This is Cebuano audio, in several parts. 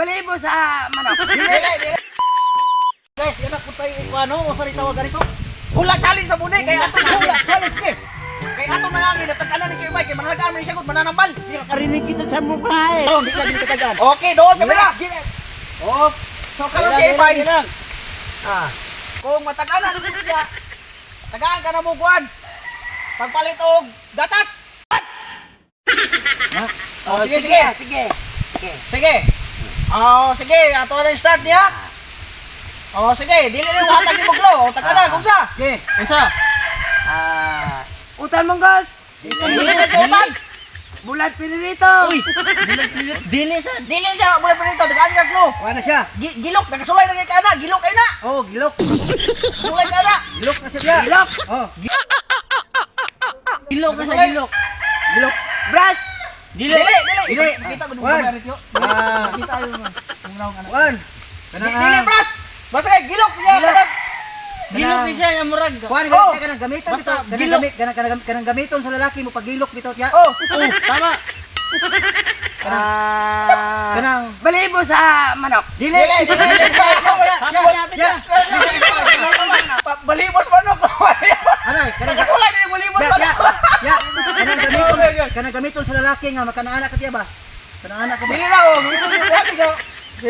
Balibo sa manok. Dili, dili. Guys, yan ako tayo ikuano, o sa tawag ganito. Hula challenge sa muni kay ato Hula challenge ni. Kay ato nangangin natag-anan ni kay Mike kay manalagaan man siya gud mananambal. Karinig kita sa mukha eh. Oh, di ka dili katagaan. Okay, doon kami na. Let's get it. Oh, so karon kay Mike. Ah. Kung matag-anan ni siya, tagaan ka na mo kuan. Pagpalit og gatas. Oh, sige, sige. Sige. Sige. Sige. Oh, sige, ato na yung start niya. Oh, sige, dili na yung hatag ni Buglo. Oh, tag-anan, kung sa. Okay. Unsa? Ah, utan monggos. Dili na siya utan. Bulat pinirito. Uy, dili siya. Dili siya, bulat pa rito, tagaan ka glo. Kuha na siya. Gilok, nakasulay na kay kana, gilok kay na. Oh, gilok. Sulay ka na. Gilok na siya. Gilok. Oh, Gilok ka sa gilok. gilok. Brush. Dili. Dili, dili. Dili. Kita ko One. nung yo. Ah. Kita yung kung naong anak. One. Kanang Dili brush. Basta kay gilok niya Gilok. kanang Gilok ni siya nga murag. Kuan Oh. oh. Kanang gamiton Basta, bitaw, kanang gilok. gamit kanang kanang kanang gamiton sa lalaki mo pagilok bitaw tiya. Oh, Oh, tama. Ah, Kanang balibo sa manok. dili. dili, dili. Ya, ya. Balibos manok. Anay, kanang Nakasulay ni balibos Ya, ya, manok. ya. Kanang gamiton, kanang gamiton sa lalaki nga makanaanak ka tiya ba? Kanaanak ka ba? Dili na oh, dili na.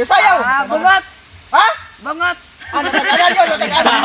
Sayaw. Ah, bungot. Ha? Bungot. Ano tag-anan yun? Tag-anan.